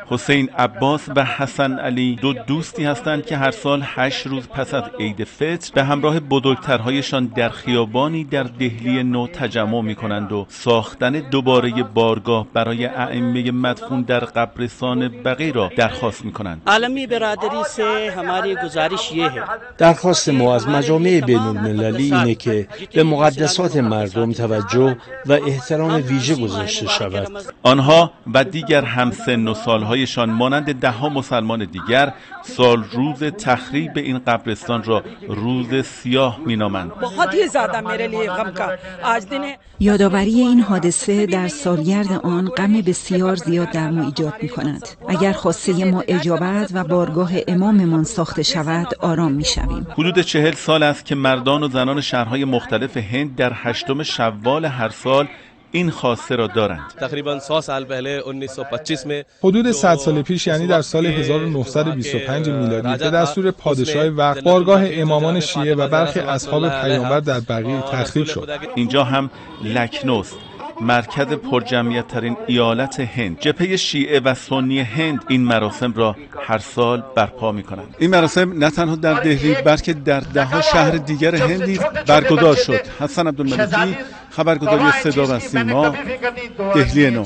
حسین عباس و حسن علی دو دوستی هستند که هر سال 8 روز پس از عید فطر به همراه بزرگترهایشان در خیابانی در دهلی نو تجمع می کنند و ساختن دوباره بارگاه برای ائمه مدفون در قبرستان بقیع را درخواست می کنند. عالمی برادری سے ہماری گزارش یہ ہے. درخواست ما از مجامع بین المللی اینه که به مقدسات مردم توجه و احترام ویژه گذاشته شود. آنها و دیگر همسن و سالهایشان مانند دهها مسلمان دیگر سال روز تخریب این قبرستان را روز سیاه مینامند. یادآوری این حادثه در سالگرد آن غم بسیار زیاد در ما ایجاد می کند. اگر خواسته ما اجابت و بارگاه اماممان ساخته شود آرام می شویم. حدود 40 سال است که مردان و زنان شهرهای مختلف هند در 8 شوال هر سال این خواسته را دارند. تقریبا 100 سال پهله 1925 میں حدود 100 سال پیش، یعنی در سال 1925 میلادی، به دستور پادشاه وقت بارگاه امامان شیعه و برخی اصحاب پیامبر در بقیع تخریب شد. اینجا هم لکنوست، مرکز پرجمعیت ترین ایالت هند. جبهه شیعه و سنی هند این مراسم را هر سال برپا می کنند. این مراسم نه تنها در دهلی بلکه در دهها شهر دیگر هند نیز برگزار شد. حسن عبدالملکی، خبرگزاری صدا و سیما، دهلی نو.